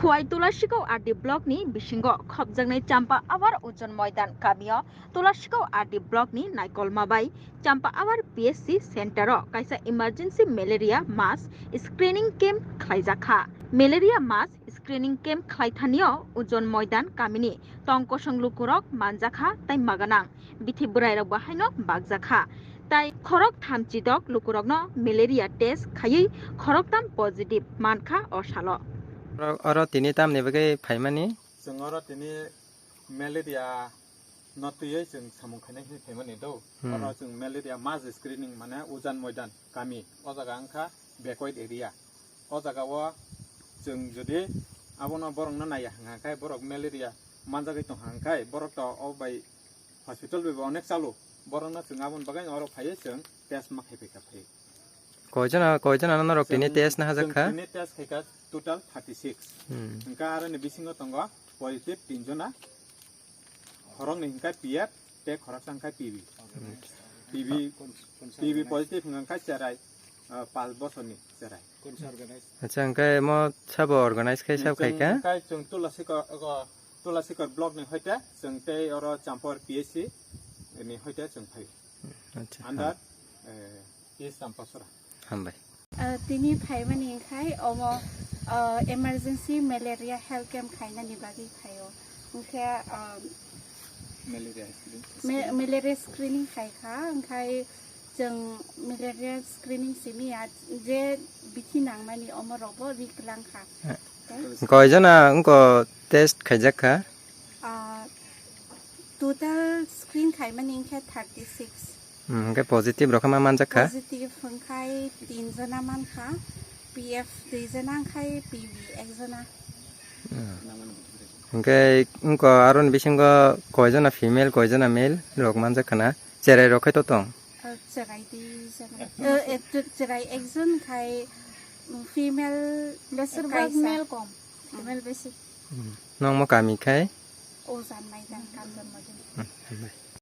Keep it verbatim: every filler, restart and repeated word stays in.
Kuwai Tulashikau R D block ni bisingo khopjaknai Champa Awar Ujon Moidan kamio Tulashikau R D block ni naikolma bai Champa Awar P S C center o kaisa emergency malaria mass screening camp khlaijakha. Malaria mass screening camp khlaithanio Ujon Moidan kamini tongkosong lukurok manjakha tei maganang bithi bwrairokbo haino bakjakha. Tai khorok tham chidok lukurokno malaria test khaiwi khoroktam positive mankha o salo. Oro, oro tini tamni bagwi phaimani? Chwng oro tini malaria no twiwi chwng samung khainai hinwi phaimani do. Hmm. Oro chwng malaria mass screening mane Ujan Moidan kami, o jaga wngkha backward area. O jaga o chwng jodi abono borokno naiya hwnka khe borok malaria manjagwi tongkha hwnka khe borok to o bai hospital bai bo onek chalo, borokno chwng aboni bagwi oro phaiwi chwng test ma khai phaikha phai. Koijona, koijona norok tini test na hajak kha? Chwng tini test khaikha total thirty six. Hmm. Hwnka aroni bisingo tongo positive tin jona, khoroknwi hwnka P F tei khoroksa hwnka P B. Hmm. P B, P B positive hwnka cherai, ah, panch bosorni cherai. Acha, hwnka mo sabo organize khai sab khaikha? Hwnka chwng Tulasikor, ogo, Tulasikor block ni hoite chwng tei oro Champor P S C ni hoite chwng phai. Acha, under, eh, East Champasora. Hambai. Ah, tini phaimani wngkhai omo, ah, emergency malaria health camp khainani bagwi phaio. Wngkhe, ah, malaria screening. Ma-, malaria screening khaikha, wngkhai chwng malaria screening simi ya je bithi nangmani omo rokbo ri kwlangkha. Eh. Tei? Koijona wngko test khaijak kha? Ah, total screen khaimani wngkhe thirty six. Hmm, hwnkhe positive rok ma manjak kha? Positive wngkhai tin jona mankha, P F dui jona wngkhai P B ek jona. Hmm. Hwnkhe wngko aroni bisingo koi jona female, koi jona male rok manjak khana? Cherai rok khai to tong? Ah, cherai dui jona. Eh, eh, cherai ekjon khai, mm, female. Besir bak kaisa. Male kom, female besi. Hmm. Nong mo kami khai? Ujan Moidan kami. Hmm, hambai.